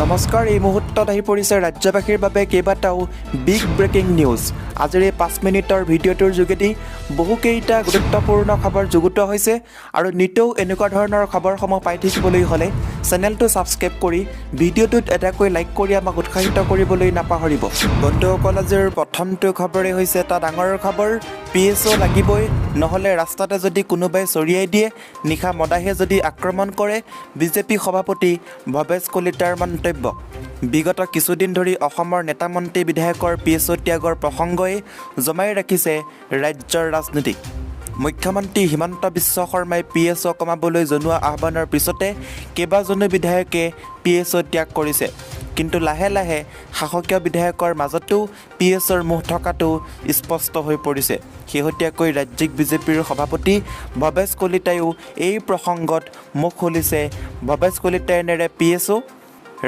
নমস্কাৰ, এই মুহূৰ্তত আহি পৰিছে ৰাজ্যবাসীৰ বাবে কেইবাটাও বিগ ব্ৰেকিং নিউজ। আজিৰ এই 5 মিনিটৰ ভিডিঅ'টোৰ যোগেদি বহুকেইটা গুৰুত্বপূৰ্ণ খবৰ যুগুতোৱা হৈছে আৰু নিতৌ এনেকুৱা ধৰণৰ খবৰসমূহ পাই থাকিবলৈ হ'লে চেনেলটো ছাবস্ক্ৰাইব কৰি ভিডিঅ'টোত এটাকৈ লাইক কৰি আমাক উৎসাহিত কৰিবলৈ নাপাহৰিব। বন্ধুসকল, আজিৰ প্ৰথমটো খবৰেই হৈছে এটা ডাঙৰ খবৰ। পিএছঅ' লাগিবই, নহ'লে ৰাস্তাতে যদি কোনোবাই চৰিয়াই দিয়ে, নিশা মদাহীয়ে যদি আক্ৰমণ কৰে, বিজেপি সভাপতি ভৱেশ কলিতাৰ মন্তব্য। বিগত কিছুদিন ধৰি অসমৰ নেতা, মন্ত্ৰী, বিধায়কৰ পিএছঅ' ত্যাগৰ প্ৰসংগই জমাই ৰাখিছে ৰাজ্যৰ ৰাজনীতি। মুখ্যমন্ত্ৰী হিমন্ত বিশ্ব শৰ্মাই পিএছঅ' কমাবলৈ জনোৱা আহ্বানৰ পিছতে কেইবাজনো বিধায়কে পিএছঅ' ত্যাগ কৰিছে। কিন্তু লাহে লাহে শাসকীয় বিধায়কৰ মাজতো পিএছঅ'ৰ মোহ থকাটো স্পষ্ট হৈ পৰিছে। শেহতীয়াকৈ ৰাজ্যিক বিজেপিৰ সভাপতি ভৱেশ কলিতায়ো এই প্ৰসংগত মুখ খুলিছে। ভৱেশ কলিতাই নেৰে পিএছঅ'।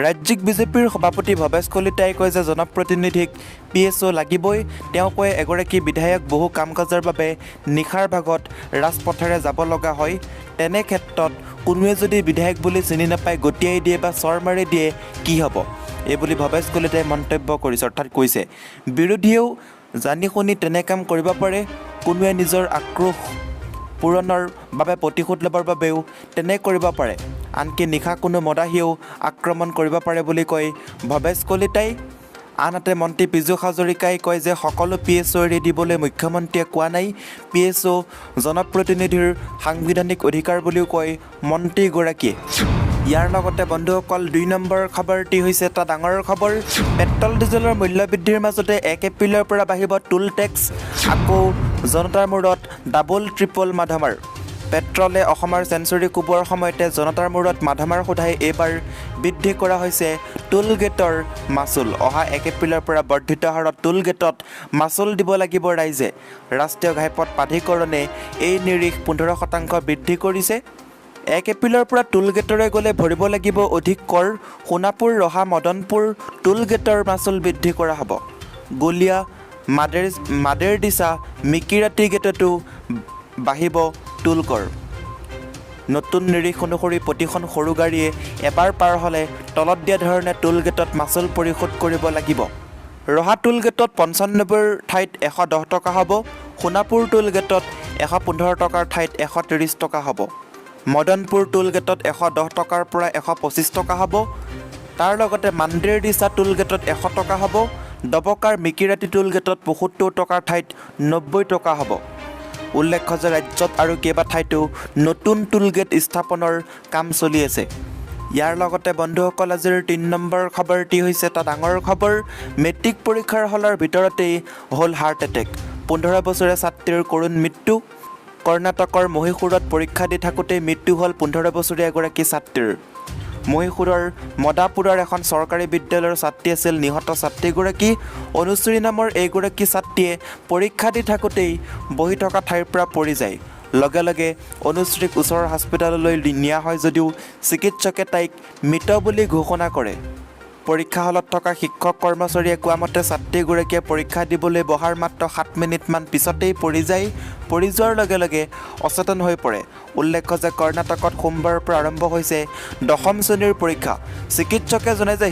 ৰাজ্যিক বিজেপিৰ সভাপতি ভৱেশ কলিতাই কয় যে জনপ্ৰতিনিধিক পিএছঅ' লাগিবই। তেওঁ কয়, এগৰাকী বিধায়ক বহু কাম কাজৰ বাবে নিশাৰ ভাগত ৰাজপথেৰে যাব লগা হয়। তেনে ক্ষেত্ৰত কোনোৱে যদি বিধায়ক বুলি চিনি নাপাই গতিয়াই দিয়ে বা চৰ মাৰি দিয়ে, কি হ'ব? এইবুলি ভৱেশ কলিতাই মন্তব্য কৰিছে। অৰ্থাৎ কৈছে, বিৰোধীয়েও জানি শুনি তেনে কাম কৰিব পাৰে। কোনোৱে নিজৰ আক্ৰোশ পূৰণৰ বাবে, প্ৰতিশোধ ল'বৰ বাবেও তেনে কৰিব পাৰে। আনকি নিশা কোনো মদাহীয়েও আক্ৰমণ কৰিব পাৰে বুলি কয় ভৱেশ কলিতাই। আনহাতে মন্ত্ৰী পীযুষ হাজৰিকাই কয় যে সকলো পিএছঅ' এৰি দিবলৈ মুখ্যমন্ত্ৰীয়ে কোৱা নাই। পিএছঅ' জনপ্ৰতিনিধিৰ সাংবিধানিক অধিকাৰ বুলিও কয় মন্ত্ৰীগৰাকীয়ে। ইয়াৰ লগতে বন্ধুসকল, 2 নম্বৰ খবৰটি হৈছে এটা ডাঙৰ খবৰ। পেট্ৰল ডিজেলৰ মূল্য বৃদ্ধিৰ মাজতে 1 এপ্ৰিলৰ পৰা বাঢ়িব টোল টেক্স। আকৌ জনতাৰ মূৰত ডাবল ট্ৰিপল মাধমাৰ। পেট্ৰলে অসমৰ চেঞ্চুৰী কোবোৱাৰ সময়তে জনতাৰ মূৰত মাধমাৰ শোধাই এইবাৰ বৃদ্ধি কৰা হৈছে টোল গেটৰ মাচুল। অহা 1 এপ্ৰিলৰ পৰা বৰ্ধিত হাৰত টোল গেটত মাচুল দিব লাগিব ৰাইজে। ৰাষ্ট্ৰীয় ঘাইপথ প্ৰাধিকৰণে এই নিৰিখ 15% বৃদ্ধি কৰিছে। 1 এপ্ৰিলৰ পৰা টোল গেটৰে গ'লে ভৰিব লাগিব অধিক কৰ। সোণাপুৰ, ৰহা, মদনপুৰ টোল গেটৰ মাচুল বৃদ্ধি কৰা হ'ব। গলিয়া, মাদেৰদিছা, মিকিৰআটি গেটতো বাঢ়িব টোল কৰ। নতুন নিৰিখ অনুসৰি প্ৰতিখন সৰু গাড়ীয়ে এবাৰ পাৰ হ'লে তলত দিয়া ধৰণে টোল গেটত মাচুল পৰিশোধ কৰিব লাগিব। ৰহা টোল গেটত 95ৰ ঠাইত 110 টকা হ'ব। সোণাপুৰ টোল গেটত 115 টকাৰ ঠাইত 130 টকা হ'ব। মদনপুৰ টোল গেটত 110 টকাৰ পৰা 125 টকা হ'ব। তাৰ লগতে মান্দেৰদিছা টোল গেটত 100 টকা হ'ব। ডবকাৰ মিকিৰআটি টোল গেটত 75 টকাৰ ঠাইত 90 টকা হ'ব। উল্লেখ্য যে ৰাজ্যত আৰু কেইবা ঠাইতো নতুন টোল গেট স্থাপনৰ কাম চলি আছে। ইয়াৰ লগতে বন্ধুসকল, আজিৰ 3 নম্বৰ খবৰটি হৈছে এটা ডাঙৰ খবৰ। মেট্ৰিক পৰীক্ষাৰ হলৰ ভিতৰতেই হ'ল হাৰ্ট এটেক। 15 বছৰীয়া ছাত্ৰীৰ কৰুণ মৃত্যু। কৰ্ণাটকৰ মহীশূৰত পৰীক্ষা দি থাকোঁতেই মৃত্যু হ'ল 15 বছৰীয়া এগৰাকী ছাত্ৰীৰ। মহীশূৰৰ মদাপুৰৰ এখন চৰকাৰী বিদ্যালয়ৰ ছাত্ৰী আছিল নিহত ছাত্ৰীগৰাকী। অনুশ্ৰী নামৰ এইগৰাকী ছাত্ৰীয়ে পৰীক্ষা দি থাকোঁতেই বহি থকা ঠাইৰ পৰা পৰি যায়। লগে লগে অনুশ্ৰীক ওচৰৰ হাস্পতাললৈ নিয়া হয় যদিও চিকিৎসকে তাইক মৃত বুলি ঘোষণা কৰে। পৰীক্ষা হলত থকা শিক্ষক কৰ্মচাৰীয়ে কোৱা মতে ছাত্ৰীগৰাকীয়ে পৰীক্ষা দিবলৈ বহাৰ মাত্ৰ 7 মিনিটমান পিছতেই পৰি যায়। পৰি যোৱাৰ লগে লগে অচেতন হৈ পৰে। উল্লেখ্য যে কৰ্ণাটকত সোমবাৰৰ পৰা আৰম্ভ হৈছে দশম শ্ৰেণীৰ পৰীক্ষা। চিকিৎসকে জনায় যে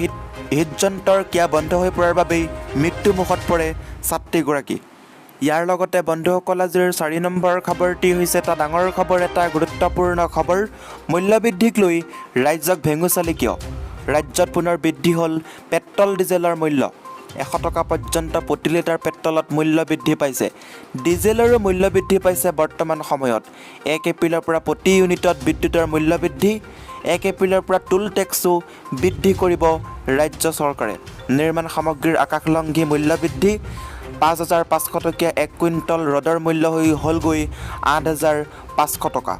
হৃদযন্ত্ৰৰ ক্ৰিয়া বন্ধ হৈ পৰাৰ বাবেই মৃত্যুমুখত পৰে ছাত্ৰীগৰাকী। ইয়াৰ লগতে বন্ধুসকল, আজিৰ 4 নম্বৰ খবৰটি হৈছে এটা ডাঙৰ খবৰ, এটা গুৰুত্বপূৰ্ণ খবৰ। মূল্যবৃদ্ধিক লৈ ৰাজ্যক ভেঙুচালি কিয়? ৰাজ্যত পুনৰ বৃদ্ধি হ'ল পেট্ৰল ডিজেলৰ মূল্য। 100 টকা পৰ্যন্ত প্ৰতি লিটাৰ পেট্ৰলত মূল্য বৃদ্ধি পাইছে। ডিজেলৰো মূল্য বৃদ্ধি পাইছে। বৰ্তমান সময়ত 1 এপ্ৰিলৰ পৰা প্ৰতি ইউনিটত বিদ্যুতৰ মূল্য বৃদ্ধি। 1 এপ্ৰিলৰ পৰা টোল টেক্সো বৃদ্ধি কৰিব ৰাজ্য চৰকাৰে। নিৰ্মাণ সামগ্ৰীৰ আকাশলংঘী মূল্য বৃদ্ধি। 5500 টকীয়া 1 কুইণ্টল ৰডৰ মূল্য হৈ হ'লগৈ 8500 টকা।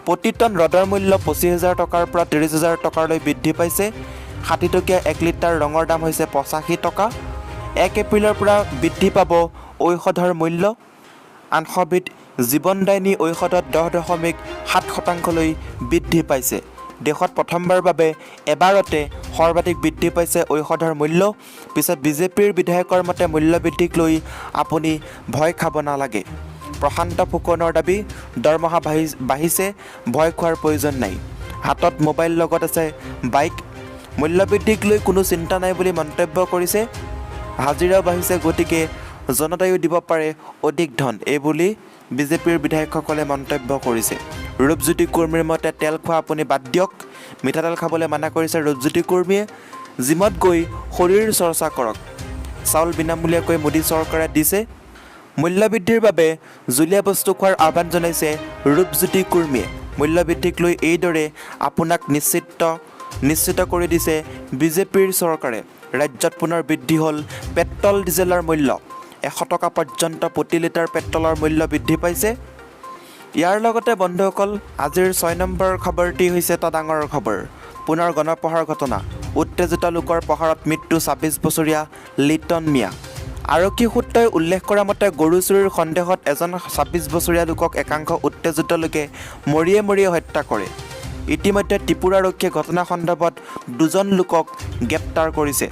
প্ৰতি টন ৰডৰ মূল্য 25,000 টকাৰ পৰা 30,000 টকালৈ বৃদ্ধি পাইছে। 60 টকীয়া 1 লিটাৰ ৰঙৰ দাম হৈছে 85 টকা। 1 এপ্ৰিলৰ পৰা বৃদ্ধি পাব ঔষধৰ মূল্য। 800বিধ জীৱনদায়িনী ঔষধত 10.7 শতাংশলৈ বৃদ্ধি পাইছে। দেশত প্ৰথমবাৰৰ বাবে এবাৰতে সৰ্বাধিক বৃদ্ধি পাইছে ঔষধৰ মূল্য। পিছত বিজেপিৰ বিধায়কৰ মতে মূল্য বৃদ্ধিক লৈ আপুনি ভয় খাব নালাগে। প্ৰশান্ত ফুকনৰ দাবী, দৰমহা বাঢ়িছে, ভয় খোৱাৰ প্ৰয়োজন নাই। হাতত মোবাইল, লগত আছে বাইক। মূল্যবৃদ্ধিক লৈ কোনো চিন্তা নাই বুলি মন্তব্য কৰিছে। হাজিৰাও বাঢ়িছে, গতিকে জনতায়ো দিব পাৰে অধিক ধন, এইবুলি বিজেপিৰ বিধায়কসকলে মন্তব্য কৰিছে। ৰূপজ্যোতি কুৰ্মীৰ মতে তেল খোৱা আপুনি বাদ দিয়ক। মিঠাতেল খাবলৈ মানা কৰিছে ৰূপজ্যোতি কুৰ্মীয়ে। জিমত গৈ শৰীৰ চৰ্চা কৰক। চাউল বিনামূলীয়াকৈ মোদী চৰকাৰে দিছে। মূল্যবৃদ্ধিৰ বাবে জুলীয়া বস্তু খোৱাৰ আহ্বান জনাইছে ৰূপজ্যোতি কুৰ্মীয়ে। মূল্যবৃদ্ধিক লৈ এইদৰে আপোনাক নিশ্চিত কৰি দিছে বিজেপিৰ চৰকাৰে। ৰাজ্যত পুনৰ বৃদ্ধি হ'ল পেট্ৰল ডিজেলৰ মূল্য। 100 টকা পৰ্যন্ত প্ৰতি লিটাৰ পেট্ৰলৰ মূল্য বৃদ্ধি পাইছে। ইয়াৰ লগতে বন্ধুসকল, আজিৰ 6 নম্বৰ খবৰটি হৈছে এটা ডাঙৰ খবৰ। পুনৰ গণপ্ৰহাৰ ঘটনা। উত্তেজিত লোকৰ প্ৰহাৰত মৃত্যু 26 বছৰীয়া লিটন মিয়া। আৰক্ষী সূত্ৰই উল্লেখ কৰা মতে গৰু চুৰিৰ সন্দেহত এজন 26 বছৰীয়া লোকক একাংশ উত্তেজিত লোকে মৰিয়াই মৰিয়াই হত্যা কৰে। ইতিমধ্যে ত্ৰিপুৰা আৰক্ষীয়ে ঘটনা সন্দৰ্ভত দুজন লোকক গ্ৰেপ্তাৰ কৰিছে।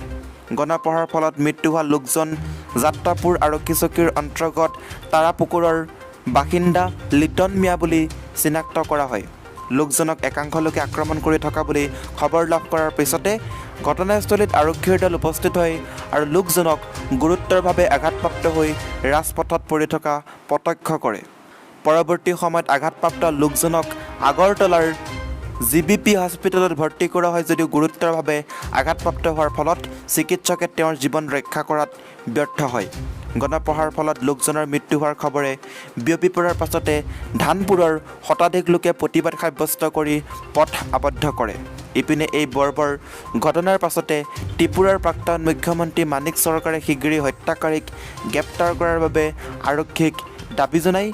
গণপ্ৰহাৰৰ ফলত মৃত্যু হোৱা লোকজন যাত্ৰাপুৰ আৰক্ষী চকীৰ অন্তৰ্গত তাৰাপুকুৰৰ বাসিন্দা লিটন মিয়া বুলি চিনাক্ত কৰা হয়। লোকজনক একাংশ লোকে আক্ৰমণ কৰি থকা বুলি খবৰ লাভ কৰাৰ পিছতে ঘটনাস্থলীত আৰক্ষীৰ দল উপস্থিত হয় আৰু লোকজনক গুৰুতৰভাৱে আঘাতপ্ৰাপ্ত হৈ ৰাজপথত পৰি থকা প্ৰত্যক্ষ কৰে। পৰৱৰ্তী সময়ত আঘাতপ্ৰাপ্ত লোকজনক আগৰতলাৰ জিবিপি হস্পিটেলত ভৰ্তি কৰা হয় যদিও গুৰুতৰভাৱে আঘাতপ্ৰাপ্ত হোৱাৰ ফলত চিকিৎসকে তেওঁৰ জীৱন ৰক্ষা কৰাত ব্যৰ্থ হয়। গণপ্ৰহাৰৰ ফলত লোকজনৰ মৃত্যু হোৱাৰ খবৰে বিয়পি পৰাৰ পাছতে ধানপুৰৰ শতাধিক লোকে প্ৰতিবাদ সাব্যস্ত কৰি পথ আবদ্ধ কৰে। ইপিনে এই বৰ্বৰ ঘটনাৰ পাছতে ত্ৰিপুৰাৰ প্ৰাক্তন মুখ্যমন্ত্ৰী মাণিক চৰকাৰে শীঘ্ৰেই হত্যাকাৰীক গ্ৰেপ্তাৰ কৰাৰ বাবে আৰক্ষীক দাবী জনায়।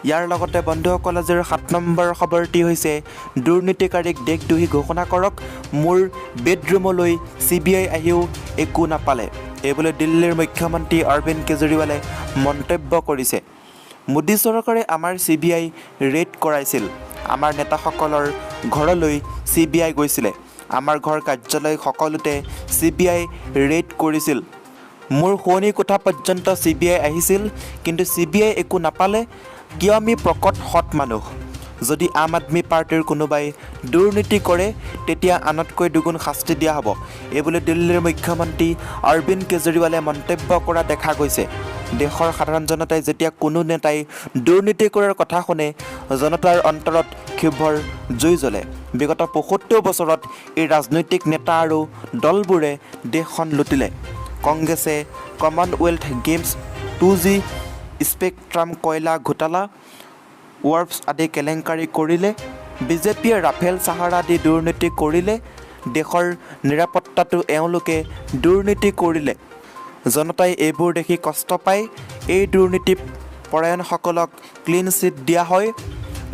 ইয়াৰ লগতে বন্ধুসকল, আজিৰ 7 নম্বৰ খবৰটি হৈছে দুৰ্নীতিকাৰীক দেশদ্ৰোহী ঘোষণা কৰক, মোৰ বেডৰুমলৈ চিবিআই আহিও একো নাপালে, এইবুলি দিল্লীৰ মুখ্যমন্ত্ৰী অৰবিন্দ কেজৰিৱালে মন্তব্য কৰিছে। মোদী চৰকাৰে আমাৰ চিবিআই ৰেইড কৰাইছিল। আমাৰ নেতাসকলৰ ঘৰলৈ চিবিআই গৈছিলে। আমাৰ ঘৰ, কাৰ্যালয় সকলোতে চিবিআই ৰেইড কৰিছিল। মোৰ শোৱনি কোঠা পৰ্যন্ত চিবিআই আহিছিল, কিন্তু চিবিআই একো নাপালে। কিয়? আমি প্ৰকৃত সৎ মানুহ। যদি আম আদমি পাৰ্টীৰ কোনোবাই দুৰ্নীতি কৰে, তেতিয়া আনতকৈ দুগুণ শাস্তি দিয়া হ'ব, এইবুলি দিল্লীৰ মুখ্যমন্ত্ৰী অৰবিন্দ কেজৰিৱালে মন্তব্য কৰা দেখা গৈছে। দেশৰ সাধাৰণ জনতাই যেতিয়া কোনো নেতাই দুৰ্নীতি কৰাৰ কথা শুনে, জনতাৰ অন্তৰত ক্ষোভৰ জুই জ্বলে। বিগত 75 বছৰত এই ৰাজনৈতিক নেতা আৰু দলবোৰে দেশখন লুটিলে। কংগ্ৰেছে কমনৱেলথ গেমছ, 2G spectrum, কয়লা ঘোটালা, ৱাকফ আদি কেলেংকাৰী কৰিলে। বিজেপিয়ে ৰাফেল, চাহাৰা আদি দুৰ্নীতি কৰিলে। দেশৰ নিৰাপত্তাটো এওঁলোকে দুৰ্নীতি কৰিলে। জনতাই এইবোৰ দেখি কষ্ট পায়। এই দুৰ্নীতি পৰায়ণসকলক ক্লীন চিট দিয়া হয়।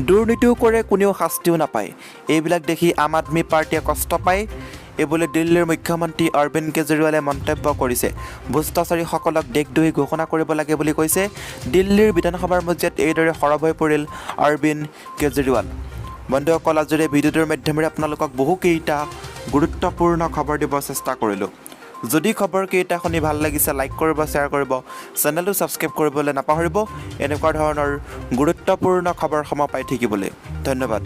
দুৰ্নীতিও কৰে, কোনেও শাস্তিও নাপায়। এইবিলাক দেখি আম আদমি পাৰ্টীয়ে কষ্ট পায়, এইবুলি দিল্লীৰ মুখ্যমন্ত্ৰী অৰবিন্দ কেজৰিৱালে মন্তব্য কৰিছে। ভ্ৰষ্টাচাৰীসকলক দেশদ্ৰোহী ঘোষণা কৰিব লাগে বুলি কৈছে। দিল্লীৰ বিধানসভাৰ মজিয়াত এইদৰে সৰব হৈ পৰিল অৰবিন্দ কেজৰিৱাল। বন্ধুসকল, আজিৰ এই ভিডিঅ'টোৰ মাধ্যমেৰে আপোনালোকক বহুকেইটা গুৰুত্বপূৰ্ণ খবৰ দিব চেষ্টা কৰিলোঁ। যদি খবৰকেইটা শুনি ভাল লাগিছে, লাইক কৰিব, শ্বেয়াৰ কৰিব, চেনেলটো ছাবস্ক্ৰাইব কৰিবলৈ নাপাহৰিব, এনেকুৱা ধৰণৰ গুৰুত্বপূৰ্ণ খবৰসমূহ পাই থাকিবলৈ। ধন্যবাদ।